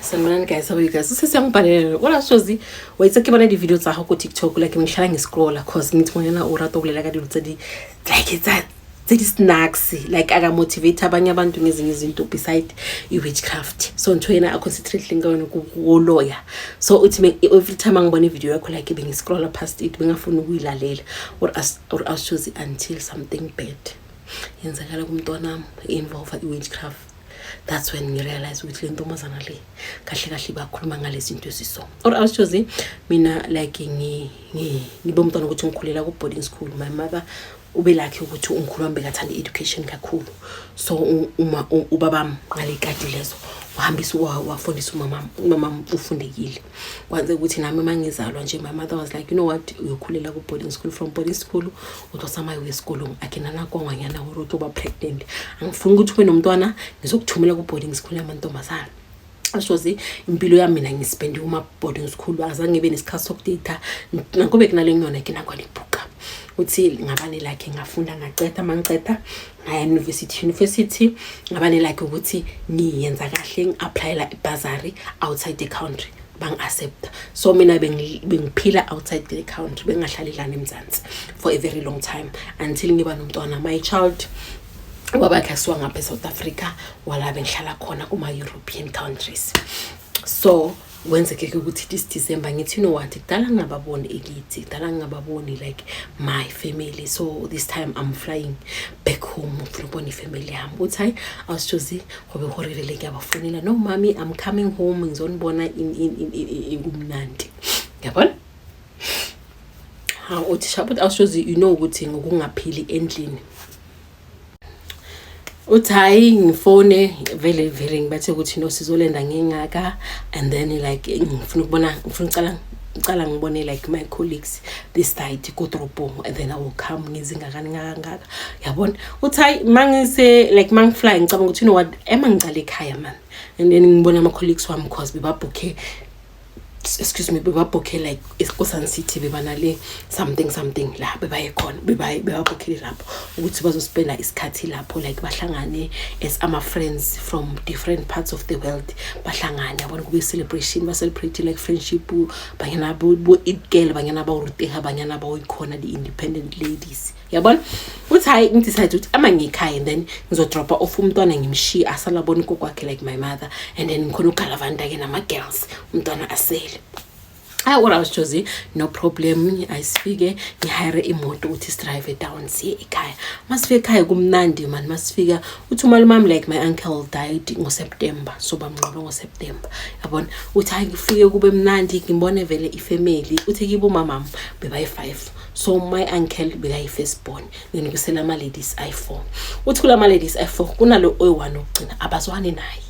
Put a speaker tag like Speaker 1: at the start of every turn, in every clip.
Speaker 1: Sanibonani guys, how are you guys? Usesiyangibhalela ola Shozi, wa itse ke bona di-video tsa gago ko TikTok, like ngihlala ngi-scrolla 'cause ngithi ngonyana o rata go bolela ka dilo tse di like tse di-snacks, like aka-motivate abanye abantu ngezinye izinto beside i-witchcraft. So ntho ena a concentrate ka yone go loya. So uthi every time angibona i-video yakho, like bengi-scrolla past it, bengafuni ukuyilalela or awushozi until something bad yenzakala kumntwanami involve i-witchcraft. That's when ngi-realize ukuthi le ntombazana le kahle kahle bakhuluma ngale zinto eziso. Or awushozi mina like ngibe umntwana ukuthi ngikhulela ku-boarding school. My mother ube lakhe ukuthi umkhulu wami bekathanda i-education kakhulu, so uma ubabami ngale kati lezo wahambisa wafundisa umamam. Umamam ufundekile, kwanze ukuthi nami uma ngizalwa nje, my mother was like, "You know what, uyokhulela ku-boarding school. From boarding school o tlo tsamaya o ye sekolong. A ke nana kwa ngwanyana gore o tlo ba pregnant. Angifuni ukuthi ube nomntwana, ngizokuthumela ku-boarding school yamantombazana." Ashozi impilo yami mina ngi-spende kuma-boarding school, azange ngibe nesikhathi soku-date-a nakube kunale ngiyona ke nakwane ibhuka. Uthi ngaba nelakhe, ngafunda, ngaceda. Uma ngiceda ngaya university. University ngaba nelakhe ukuthi ngiyenza kahle, ngi-applyela i-bursary outside the country, bangi-accepta. So mina bengiphila outside the country, bengingahlali lana eMzansi for a very long time until ngiba nomntwana. My child, ubabakhe asuka ngapha e-South Africa, wala bengihlala khona kuma-European countries. So kwenzeke-ke ukuthi this December ngithi, "You know what, kudala ngingababoni ekithi, kudala ngingababoni like my family, so this time I'm flying back home, ngifuna ukubona i-family yami." Uthi hayi, awusitshozi gobe gore vele ngiyabafonela, "No mami, I'm coming home, ngizonibona in kumnandi." Yabona? Ha, uthi sharp, awushozi, you know ukuthi ngokungaphili endlini. Uthi hhayi, ngifone vele vele ngibathe ukuthi no, sizolenda ngingaka and then like ngifuna ukubona, ngifuna ukucala ngicala ngibone like my colleagues this side ko-toropong and then I will come ngizingakani ngakangaka, yabona. Uthi hayi, mangise like mangi-fly, ngicabanga ukuthi, you know what, ema ngicala ekhaya man and then ngibona ama-colleagues wami 'cause bebabhukhe, excuse me, bebabhukhe like eSun City, bebanale something something la bebaye khona, bebabhukhele lapho ukuthi bazospenda isikhathi lapho, like bahlangane as ama-friends from different parts of the world, bahlangane, yabona, kube celebration, ba-celebrate like friendship, banyana bo-it girl, banyana ba rutega, banyana ba oyikhona the-independent ladies, yabona. Uthi hayi, ngi-decide ukuthi ama ngiyikhaya and then ngizodropa off umntwana, ngimshiye asala bona ugogo wakhe, like my mother, and then ngikhona ugalavanta-ke nama-girls, umntwana asele. Hayi, what I was choosing, no problem. Ayisifike ngi-hire imoto ukuthi si-drive down siye ekhaya. Masifika ekhaya kumnandi man. Masifika uthi umalume wami, like my uncle died ngoSeptember, so bamnqobe ngoSeptember, yabona. Uthi hayi, ngifike kube mnandi, ngibone vele i-family. Uthi kibo mamam bebayi-five, so my uncle bekayi-first born, then kusela ama-ladies ayi-four. Uthi kula ma-ladies ayi-four kunalo oyi-one okugcina abazwani naye,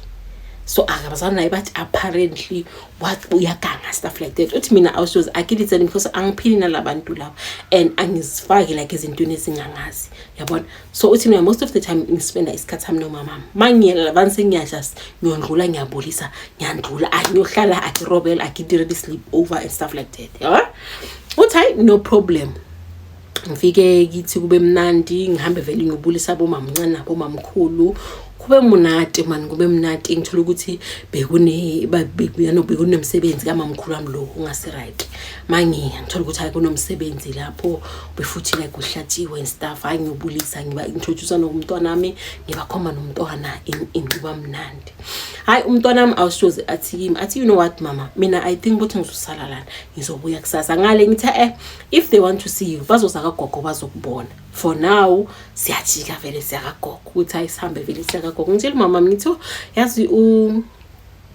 Speaker 1: so akabazani naye, bathi apparently what, uyaganga, stuff like that. Uthi mina awushozi akilitseni because angiphili nalabantu laba and angizifaki like ezintweni ezingangazi, yabona. So uthi mina most of the time ngispenda isikhathi sami nomamami. Mangiyela labani sengiyasha, ngiyondlula, ngiyabulisa, ngiyandlula, ngiyohlala, akirobela, akidire di-sleep over and stuff like that, yabona. Uthi hayi, no problem, ngifike kithi kube mnandi, ngihambe vele ngiyobulisa bomamncane nabomamkhulu, kube munati man, kube mnati. Ngithola ukuthi bekune bekunomsebenzi kamamkhulu wami lo ungasi-right. Mangiya ngithola ukuthi hayi, kunomsebenzi lapho befuthi like kuhlatshiwe and stuff. Hayi, ngiyobulisa, ngiba introduce nomntwana wami, ngibakhomba nomntwana in kuba mnandi. Hayi, umntwana wami awushozi athi kimi, athi, "You know what mama, mina I think ukuthi ngizosala lana, ngizobuya kusasa." Ngale ngithi, if they want to see you, bazoza kagogo, bazokubona. For now siyajika vele siyakagogo." Ukuthi hayi, sihambe vele siyakagogo. Ngitshela umama, ngithi, "Oh, yazi u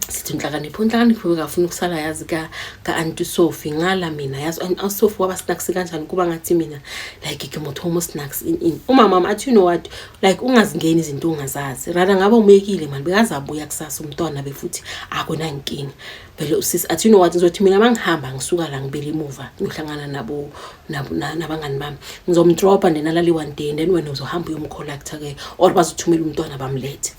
Speaker 1: sithi uNhlakanipho, uNhlakanipho bekafuna ukusala, yazi, ka-Aunty Sophie." Ngala mina, yazi Aunty Sophie waba snacks kanjani, kuba ngathi mina like ke motho mo snacks in umama athi, "You know what, like ungazingeni izinto ongazazi, rather ngabe umekile mani, bekazabuya kusasa umntwana befuthi akunankinga vele." Usisi athi, "You know what, ngizothi mina mangihamba ngisuka la ngibele emuva, ngiyohlangana nabo nabangani bami, ngizomdropa then alale one day and then wena uzohamba uyom-collecta ke or bazothumela umntwana bamlethe."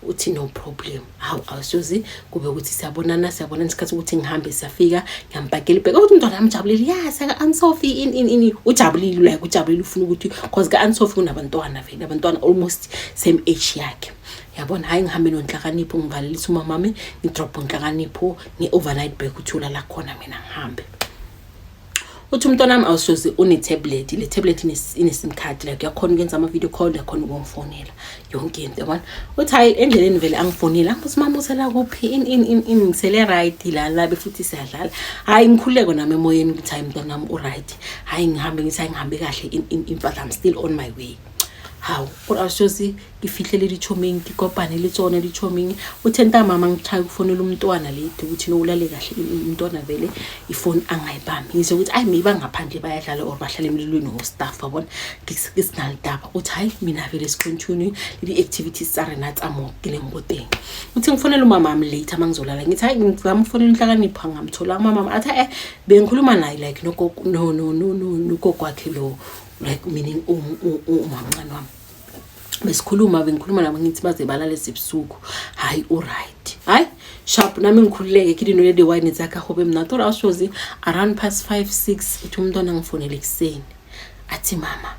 Speaker 1: Uthi no problem. Hawu, awusozi kube ukuthi siyabonana, siyabonana isikhathi ukuthi ngihambe, siyafika, ngiyampakela ibheke ukuthi umntwana amjabulile, ya saka Aunt Sophie in ujabulile, like ujabulile, ufuna ukuthi 'cause ka Aunt Sophie kunabantwana vele, abantwana almost same age yakhe. Yabona, hhayi, ngihambe noNhlakanipho, ngivalelise umamami, ngidrobhe uNhlakanipho nge-overnight bag, uthi ulala khona, mina ngihambe. Uthi umntwana wami awusoze une-tablet, le tablet ine-SIM card, like uyakhona ukwenza ama-video call, uyakhona ukungifonela, yonke into, yabona. Uthi hhayi, endleleni vele angifonile, angibuza, "Mama, usela kuphi?" In in in in ngisele right la labe futhi siyadlala. Hhayi, ngikhululeko nami emoyeni ukuthi hayi, mntwana wami u-right. Hhayi, ngihambe, ngithi hayi, ngihambe kahle in fact I'm still on my way. Hawu, ore awusozi ke fihlele ditšhomeng, ke kopane le tsone ditšhomeng. Uthe ntambama ngithaye ukufonela umntwana late ukuthi nowulale kahle. Umntwana vele ifoni angayibambi. Ngizwe ukuthi ayi, maybe bangaphandle bayadlala or bahlala emlilweni wo-staff, wabona, ke sena le taba. Uthi hayi, mina vele sicontinue le di-activities tsa rena tsa mo ke leng ko teng. Uthi ngifonela umamami late uma ngizolala, ngithi hayi, ngizama ukufonela uNhlakanipho, angamtholanga umamami. Athi bengikhuluma naye like nogogo, no no no no nogogo wakhe lo, like meaning umamncane wami. Besikhuluma, bengikhuluma nabo, ngithi baze balale sebusuku. Hayi, u-right, hayi, sharp, nami ngikhululeke ke dinole di-wine tsaka gobe mnate. Ore awushozi around past 5, 6, uthi umntwana ngifonele ekuseni, athi, "Mama,"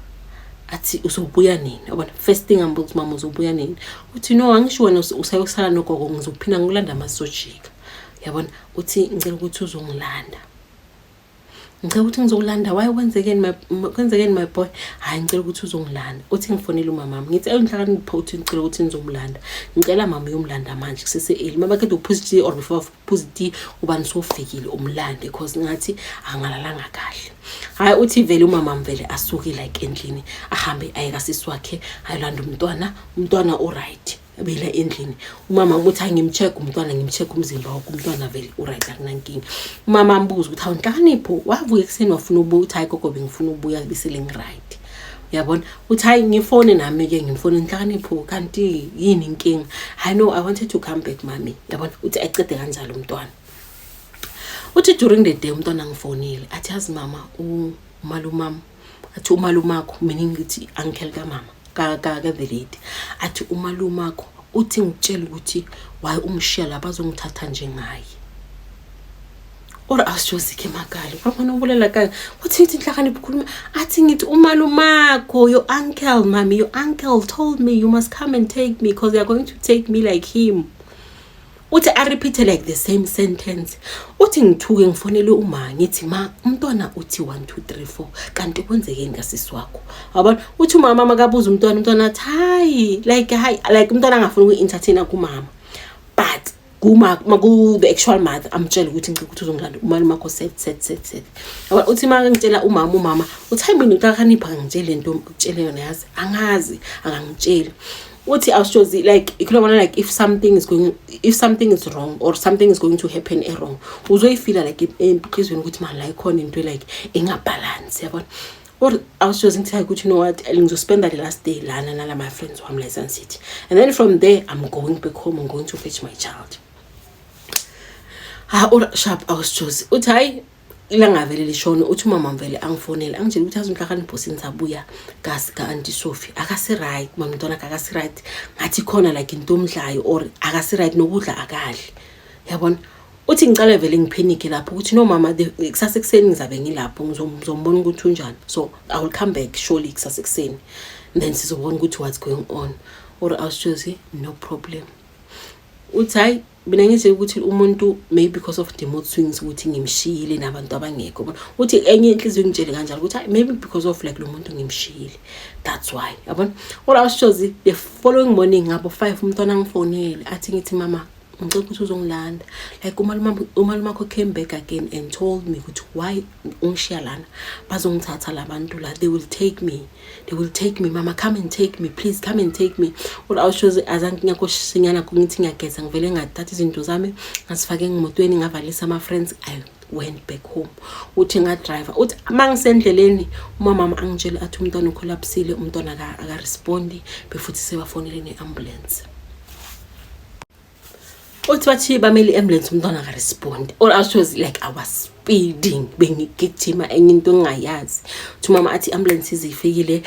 Speaker 1: athi, "uzobuya nini?" Yabona, first thing ambuza ukuthi, "Mama, uzobuya nini?" Uthi, "No, angisho wena usayokusala nogogo, ngizophinda ngikulanda amasojika." Yabona, uthi, "Ngicela ukuthi uzongilanda, ngicela ukuthi ngizokulanda." "Why, kwenzekeni my, kwenzekeni my boy?" "Hayi, ngicela ukuthi uzongilanda." Uthi ngifonele umamami, ngithi, "Eyinhlakanipho," uthi, "ngicela ukuthi nizomlanda, ngicela mama uyomlanda manje kusese-early, mabakade uphuza itiye or before uphuza itiye, ubani sofikile, umlande because ngathi angalalanga kahle." Hhayi, uthi vele umamami vele asuke like endlini, ahambe aye kasisi wakhe, ayolanda umntwana. Umntwana u-right, abuyela endlini. Umama uthi angimcheck umntwana, ngimcheck umzimba wakhe, umntwana vele u-right, akunankinga. Umama ambuza ukuthi, "Hawu Nhlakanipho, wavuka ekuseni wafuna ubuya?" Uthi, "Hayi gogo, bengifuna ukubuya, besele ngi-right." Uyabona, uthi hayi, ngifone nami-ke, ngimfone, "Nhlakanipho, kanti yini inkinga?" "Hayi no, I wanted to come back, mami." Yabona, uthi ayicede kanjalo umntwana. Uthi during the day umntwana ngifonile, athi, "Yazi mama, umalumami," athi, "umalumakho," meaning ngithi uncle kamama ka-the lady, athi, "Umalumakho uthi ngitshele ukuthi why ungishiya la, bazongithatha njengaye." Or awusijozike emakali kwamane ubulela kanye. Uthi ngithi, "Inhlakanipho, ukhuluma," athi, "Ngithi umalumakho, your uncle, mami, your uncle told me you must come and take me because they are going to take me like him." Uthi a-repeat like the same sentence. Uthi ngithuke, ngifonele uma, ngithi, "Ma, umntwana uthi 1 2 3 4, kanti kwenzekeni ngasisi wakho?" Yabona, uthi umama makabuza umntwana, umntwana athi hayi, like hayi, like umntwana angafuni ukuyi-entertaina kumama, but kuma ku the actual mother amtshela ukuthi, "Ngicela ukuthi uzongilanda, umalume wakho said said said said." Yabona, uthi uma ngitshela umama, umama uthi, "Hayi, mina uhlakanipha, ngitshele lento ukutshele yona, yazi angazi, akangitsheli." Uthi awushozi like ikhuluma like if something is wrong or something is going to happen e wrong, uzoyifila like enhliziyweni ukuthi man, la ikhona into like engabalance, yabona. Or awushozi ngithi ukuthi, "You know what, ngizospenda the last day lana nala my friends wami la eSun City, and then from there I'm going back home, I'm going to fetch my child." Ha, or sharp, awushozi uthi hayi, ilanga vele lishona. Uthi umama vele angifonele, angitshela ukuthi, "Azi uNhlakanipho sinzabuya kasi ka-Aunty Sophie, akasi-right mama, umntwana akasi-right, ngathi khona like into omdlayo or akasi-right, nokudla akadli." Yabona, uthi ngicale vele ngiphenike lapho ukuthi, "No mama, kusasa ekuseni ngizabe ngilapho, ngizombona ukuthi unjani, so I will come back surely kusasa ekuseni, then sizobona ukuthi what's going on." Or awushozi, "No problem." Uthi hayi, mina ngithi ukuthi umuntu maybe because of the mood swings, ukuthi ngimshiyile nabantu abangekho. Yabona, uthi enye inhliziyo ngitshele kanjalo ukuthi hayi, maybe because of like lo muntu ngimshiyile, that's why, yabona. Or awushozi the following morning ngabo 5 umntwana angifonele, athi, ngithi, "Mama, ngicela ukuthi uzongilanda, like umalumakho came back again and told me ukuthi why ungishiya lana, bazongithatha la bantu la, they will take me, they will take me, mama, come and take me, please come and take me." Or awushozi azange ngiyakoshinyana, ngithi ngiyageza, ngivele ngathatha izinto zami, ngazifake emotweni, ngavalisa ama-friends, I went back home. Uthi ngadriver, uthi uma ngisendleleni umamama angitshele, athi umntwana ucollapsile, umntwana akarespondi, befuthi sebafonele ne-ambulance. Uthi bathi bamele i-ambulance, umntwana akarespondi. Or I was like I was Speeding, bengigijima enye into engingayazi. Uthi umama athi i-ambulance izifikile,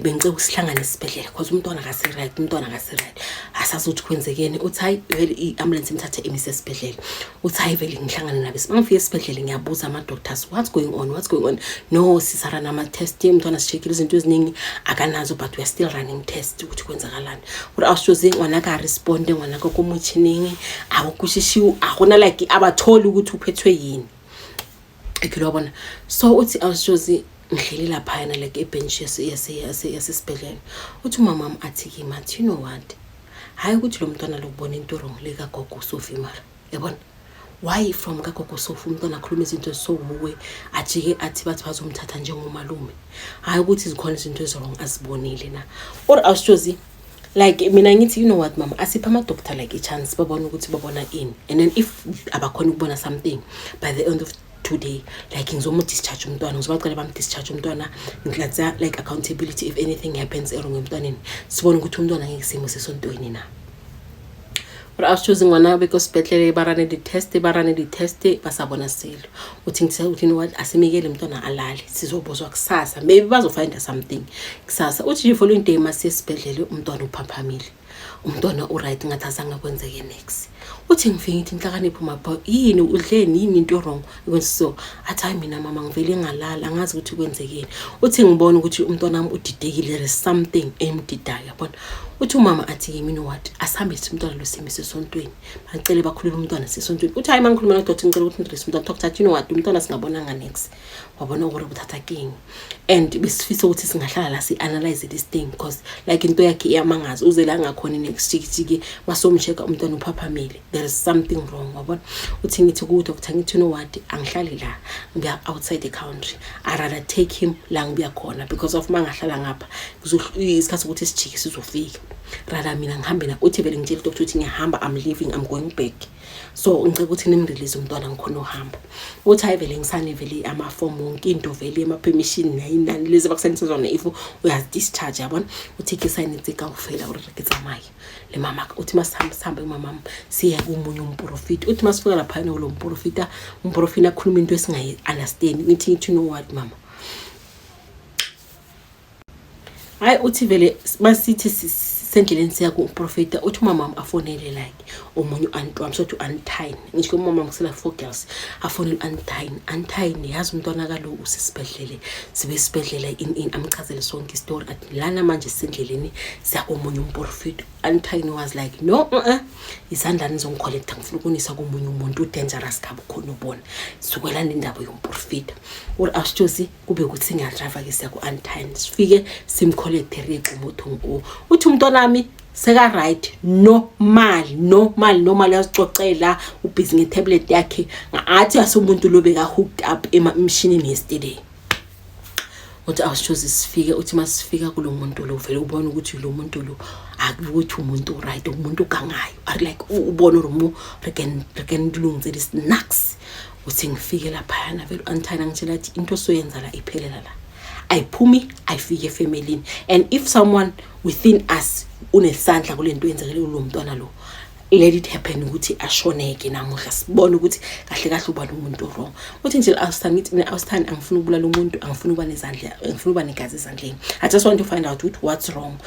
Speaker 1: bengicela ukusihlangane esibhedlela because umntwana akasi-right, umntwana akasi-right, asazi ukuthi kwenzekeni. Uthi hayi vele i-ambulance imthathe imise esibhedlela. Uthi hayi vele ngihlangane nabo. Uma ngifika esibhedlela ngiyabuza ama-doctors, "What's going on? What's going on?" "No, sisaruna ama-test, umntwana si-checkile izinto eziningi akanazo, but we are still running test ukuthi kwenzakalani." Gore awushozi ngwana ka responde, ngwana ka ko motšhining a go kwešišiwe, a gona like abatholi ukuthi uphethwe yini ekhile, wabona. So uthi awushozi ngihleli laphayana like ebench yasesibhedlela. Uthi umamam athi kimi, athi, "You know what, hhayi ukuthi lo mntwana lokubona into wrong le kagogo Sophie, mara yabona why from kagogo Sophie umntwana akhuluma izinto ezisowuwe, ajike athi bathi bazomthatha njengomalume, hhayi ukuthi zikhona izinto ezi-wrong azibonile na." Or awushozi like mina ngithi, "You know what, mama, asiphe ama-doctor like i-chance babone ukuthi babona ini, and then if abakhona ukubona something by the end of today, like ngizomu-discharge umntwana, ngizobacela bam-discharge umntwana, ngihlatsa like accountability if anything happens e-wrong emntwaneni, sibone ukuthi umntwana ngeke isimo sesontweni na." But awushozi ngwana be ko sepetlele ba rane di-test, ba rane di-test, ba sa bona selo. Uthi ngithe uthi, "You know what, asimikele umntwana alale, sizobozwa kusasa, maybe bazofinda something kusasa." Uthi the following day masiye esibhedlele, umntwana uphaphamile, umntwana u-right, ngathi azange kwenzeke next. Uthi ngifike ngithi, "Inhlakanipho mapha, yini udleni, yini into wrong ekwenza so?" Athi, "Hayi mina mama, ngivele ngalala, angazi ukuthi kwenzekeni." Uthi ngibona ukuthi umntwana wami udidekile, there is something emdidayo, yabona. Uthi umama athi kimi, "You know what, asihambe sithi umntwana lo simise esontweni, bacele bakhulule umntwana sesontweni." Uthi hayi, mangikhuluma nodoctor, ngicela ukuthi ngidress umntwana, doctor athi, "You know what, umntwana singabonanga next, wabona ukuthi buthatha king, and besifisa ukuthi singahlala la si-analyze this thing because like into yakhe iyamangaza, uze la ngakhona next jikijiki masomcheck umntwana uphaphamile, there is something wrong, wabona." Uthi ngithi ku-doctor, ngithi, "You know what, angihlali la, ngiya outside the country. I rather take him la ngibuya khona because of mangahlala ngapha isikhathi sokuthi sijike sizofika, rather mina ngihambe na." Uthi vele ngitshela udoctor ukuthi ngiyahamba, I'm leaving, I'm going back, so ngicela ukuthi nimrelease umntwana ngikhona uhamba. Uthi hayi vele ngisane vele amafomu, wonke into vele, ama-permission nayinani lezi bakusayinisa zona if uyazi-discharge, yabona. Uthi ke sayinitse kaofela gore re ke tsamaye le mama. Uthi masihambe, sihambe kumamam, siye komunye umprofiti. Uthi masifika laphayana kulo mprofita, umprofita akhuluma into esingayi-understand. Ngithi, "You know what, mama, hayi." Uthi vele masithi sendleleni siya kumprofita, uthi umama afonele like omunye u-anti wami, sothi u-antine, ngisho umama ngisela four girls, afonele u-antine, "Antine, yazi umntwana kalo usesibhedlele, sibe esibhedlela in," amchazele sonke isitori, athi lana manje sisendleleni siya komunye umprofita. Antine was like, "No, izandla nizongicollecta, ngifuna ukunisa komunye umuntu udangerous kabi, ukhona ubona sukelani indaba yomprofita." Uri awusitshosi kube ukuthi singadrayiva-ke siya ku-antine, sifike simcollecte riye mothong o. Uthi umntwana wami seka-right, normal, normal, normal, uyazicocela, ubhizi ngetablet yakhe, ngathi asumuntu lo beka-hooked up emshinini yesterday. Uthi awusitshozi sifike, uthi masifika kulo muntu lo, vele ubone ukuthi lo muntu lo akuthi umuntu right, umuntu ogangayo, ari like ubone uri mo re can dilong snacks. Uthi ngifike laphayana vele u-antine angitshela athi into osoyenza la iphelela la, ayiphumi, ayifike efemelini, and if someone within us unesandla kule nto yenzekele kulo mntwana lo, let it happen ukuthi ashoneke namuhla, sibone ukuthi kahle kahle ubani umuntu wrong. Uthi nje awusithandi, ngithi mina awusithandi, angifuni ukubulala umuntu, angifuni ukuba nezandla, angifuni ukuba negazi ezandleni. I just want to find out ukuthi what's wrong,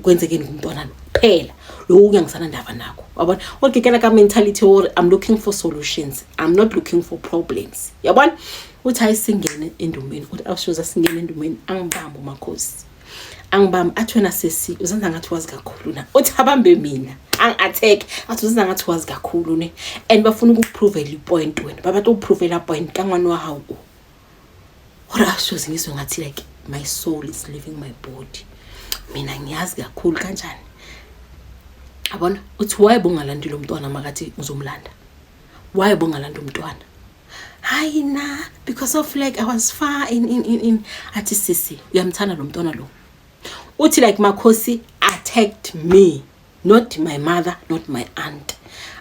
Speaker 1: kwenzekeni kumntwana lo kuphela, lokhu kuyangisanandaba nakho, wabona. Or ke kena ka mentality or I'm looking for solutions, I'm not looking for problems, yabona. Uthi hayi singene endumeni. Uthi awushoza singene endumeni, angibambe umakhosi, angibambe, athi, "Wena sesi, uzenza ngathi wazi kakhulu na." Uthi abambe mina, angi-attack, athi, "Uzenza ngathi wazi kakhulu ne, and bafuna ukukuprovela i-point, wena babantu ukuprovela point ka ngwana wa hao o gore." Ashoze ngizwe ngathi like my soul is leaving my body. Mina ngiyazi kakhulu kanjani, yabona. Uthi why bongalandi lo mntwana makathi uzomlanda? Why bongalanda umntwana? "Hayi na, because of like I was far in." Athi, "Sisi, uyamthanda lo mntwana lo." Uthi like makhosi attacked me, not my mother, not my aunt.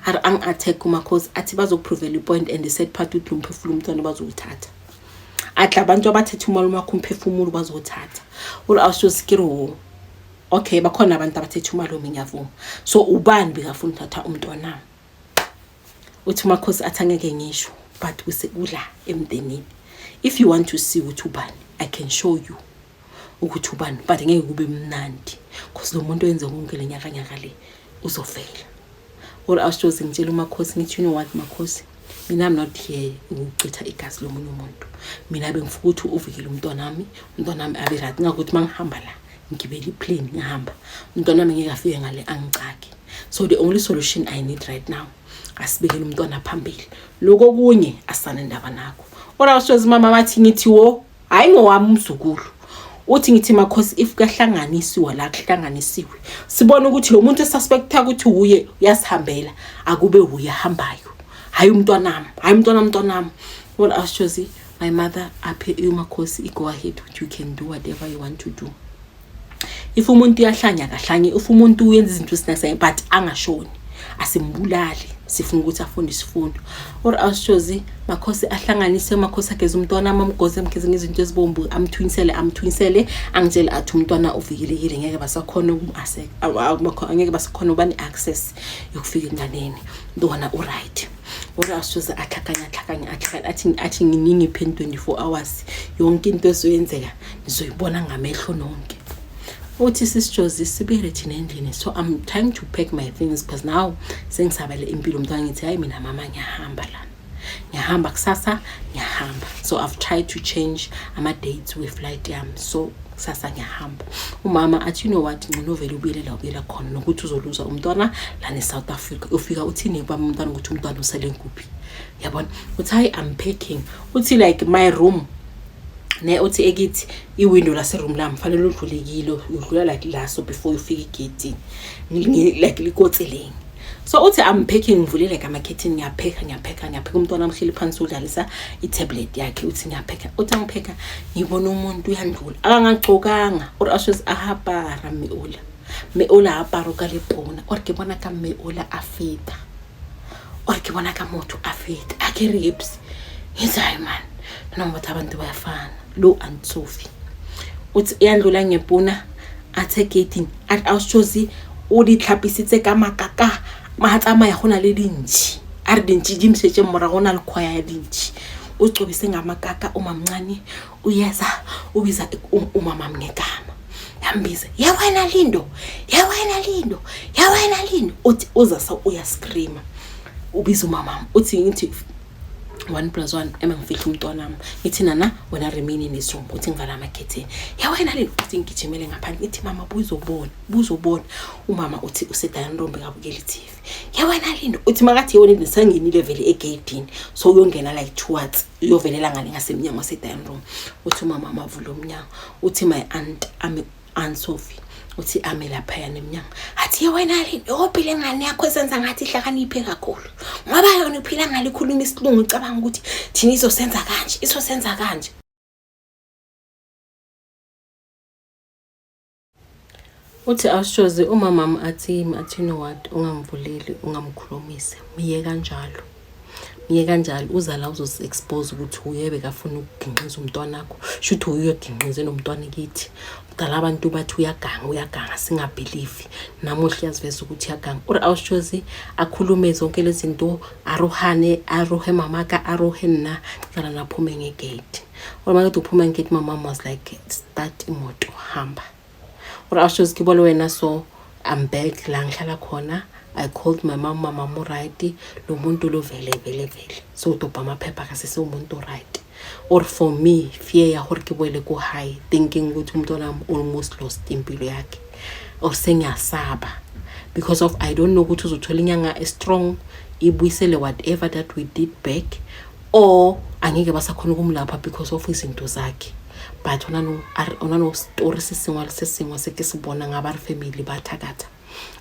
Speaker 1: Ari angi-attack umakhosi, athi bazokuprovela i-point and the sad part uthi lo mphefumulo umntwana bazowuthatha. Athi abantu abathethe umalume wakho umphefumulo bazowuthatha. Uri awushozi ke re wo, okay, bakhona abantu abathethe umalume, ngiyavuma, so ubani bekafuna uthatha umntwana? Uthi umakhosi athi angeke ngisho. But kusekula emndenini. If you want to see ukuthi ubani, I can show you ukuthi ubani, but ngeke kube mnandi because lo muntu oyenze konke le nyaka nyaka le uzovela. Or awushoze ngitshela uMakhosi, ngithi, "You know what, Makhosi, mina I'm not here ukuchitha igazi lomunye umuntu. Mina bengifuna ukuthi uvikele umntwana wami, umntwana wami abe right. Ngakuthi uma ngihamba la, ngigibele iplane, ngihamba, umntwana wami ngeke afike ngale angicake. So the only solution I need right now, asibekele umntwana phambili, lokho okunye asane ndaba nakho." Or awushoze mama bathi, ngithi wo, hayi, ngowami umzukulu. Uthi ngithi, "Makhosi, if kuyahlanganisiwa la, kuhlanganisiwe, sibone ukuthi lo muntu esuspecta ukuthi uye uyasihambela, akube uye ahambayo, hayi umntwanami, hayi umntwana, mntwanami." Well, awushozi my mother aphe uMakhosi i-go ahead ukuthi you can do whatever you want to do. If umuntu uyahlanya, kahlanye. If umuntu uyenza izinto esinasayo, but angashoni, asimbulali, sifuna ukuthi afunde isifundo. Or awushozi Makhosi ahlanganise, Makhosi ageze umntwana, amamgoze, amgeze ngezinto ezibomvu, amthwinisele, amthwinisele, angitshele athi umntwana uvikelekile, ngeke basakhona, angeke basakhona ukuba ne-access yokufika enganeni, umntwana uright. Or awushozi ahlakanye, ahlakanye, ahlakanye, athi nginingiphe 24 hours, yonke into ezoyenzeka nizoyibona ngamehlo nonke. Uthi sisijozi sibuyele thina endlini. So I'm trying to pack my things because now sengisabele impilo umntwana. Ngithi, "Hayi, mina mama, ngiyahamba lana, ngiyahamba kusasa, ngiyahamba." So I've tried to change ama-dates we-flight yami, so kusasa ngiyahamba. Umama athi, "You know what, ngcono vele ubuyele la ubuyela khona, nokuthi uzoluza umntwana lana e-South Africa. Ufika uthini bami umntwana, ukuthi umntwana usele kuphi?" Yabona? Uthi, "Hayi, I'm packing." Uthi, like, my room ne, uthi ekithi iwindow laseroom lami fanele udlule kilo, udlula like laso before ufike egedini, like likotseleng. So uthi, "I'm packing." Ngivule like amakhethini, ngiyapheka, ngiyapheka, ngiyapheka. Umntwana amhleli phansi, udlalisa i-tablet yakhe. Uthi, "Ngiyapheka." Uthi, "Angipheka, ngibona umuntu uyandlula, akangagcokanga." Or ashes ahapara mme ola, mme ola aparo ka lepona. Or ke bona ka mme ola a feta, or ke bona ka motho a feta, a ke re hips. Ngithi, "Hayi man, noma bathi abantu bayafana lo." Aunt Sophie uthi uyandlula ngepuna, athe egeyitini, athi, "Awushozi o di tlhapisitse ka makaka ma tsamaya, go na le dintšhi." A re dintšhi di msetse morago, go na le kgwaya ya dintšhi. Uzigcobise ngamakaka umamncane, uyeza, ubiza umamami ngegama, yambiza, "Ya wena Lindo, ya wena Lindo, ya wena Lindo." Uthi uza so uyascreama, ubiza umamami. Uthi, ngithi one plus one, ema ngifihla umntwana wami, ngithi, "Nana, wena remain in this room." Uthi, "Ngivala amakhetheni. Ya wena Lindo." Uthi, "Ngigijimele ngaphandle." Ngithi, "Mama, buzobona, buzobona." Umama uthi usedining room, bekabukela i-TV. "Ya wena Lindo." Uthi makathi yona Lindo, sangenile vele egeyidini, so uyongena like towards, uyovelela ngale ngasemnyango wase-dining room. Uthi umama amavula umnyango, uthi my aunt ame, Aunt Sophie, uthi ame laphayana emnyango, athi, "Ye wena Lindo, ophile ngane yakho esenza ngathi ihlakaniphe kakhulu, ngoba yona iphila ngale, ikhuluma isilungu, icabanga ukuthi thina izosenza kanje, izosenza kanje." Uthi awushoze umamami athi, "You know what, ungamvuleli, ungamkhulumisi, miye kanjalo, miye kanjalo. Uza la uzosi-expose ukuthi uye bekafuna ukuginqiza umntwanakho, shuthi uyoginqize nomntwana kithi. Kudala abantu bathi uyaganga, uyaganga, singabhelieve. Namuhla uyaziveza ukuthi uyaganga." Uri awushozi akhulume zonke lezi zinto, arohane, arohe mamaka, arohe nna, cala naphume ngegate. Or makade uphuma ngegate, my mom was like, "Start imoto, hamba." Or awushozi ke bole wena. So I'm back la ngihlala khona. I called my mom, "Mama, right, lo muntu lo vele vele vele so udobha amaphepha, akasese umuntu right." Or for me, fear ya gore ke boele ko high, thinking ukuthi umntwana wami almost lost impilo yakhe, or sengiyasaba because of I don't know ukuthi uzothola inyanga e-strong ibuyisele whatever that we did back, or angeke basakhona ukumlapha because of izinto zakhe. But ona no story se sengwe le se sengwe se ke se bona nga ba re family ba thakatha.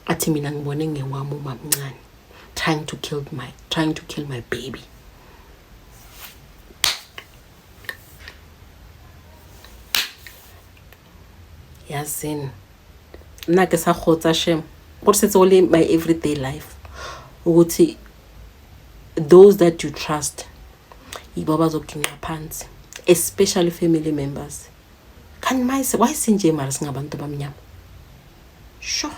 Speaker 1: Athi, "Mina ngibone ngewami umamncane trying to kill my baby." Yazini, nna ke sa kgotsa shem, gore setse go le my everyday life ukuthi those that you trust yibo abazoginqa phansi, especially family members. Kanti why sinje mara singabantu abamnyama? Sure.